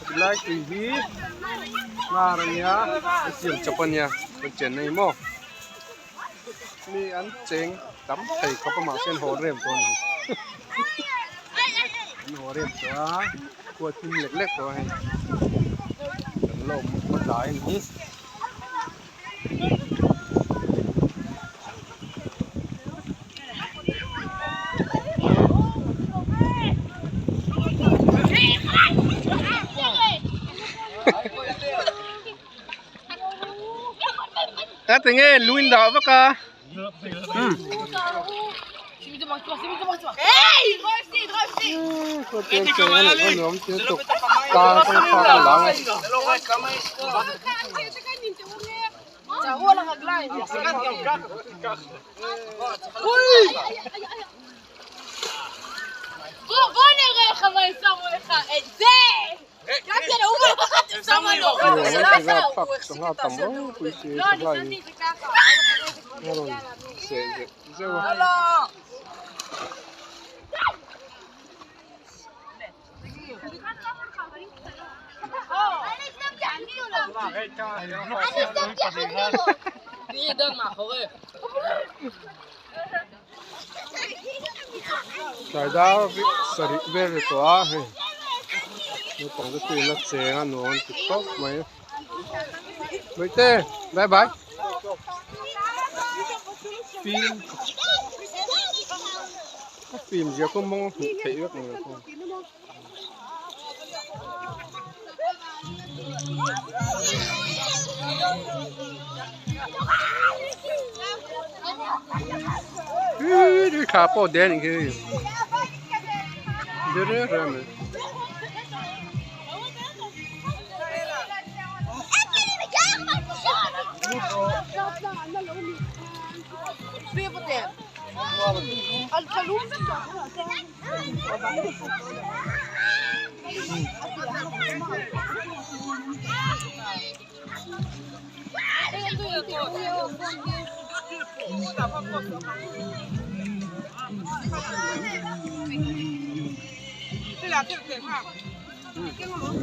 Tilai tui hi hnar a nia a siam chawp a nia ka chen na hi maw mi an cheng tam thei khawp a mahse an haw rem tawh a ni an haw rem tawh a khua thim lek lek tawh a hei kan la awm hmasa a ni hi. Ka ti nge lu in dah vak a Sangha tam ropui si sangha in a rawn seh zeuh zeuh a. Tlai dar sarih vel ri tawh a hei naupang te chu in a cheng a nuam an ti khawp mai Mawite bye bye fim a fim zia kawng mawng a hmuh theih vek mai ang. Thla pawh den khi reng reng mai.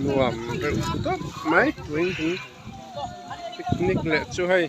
Nuam reuh tawp mai picnic leh chu hei.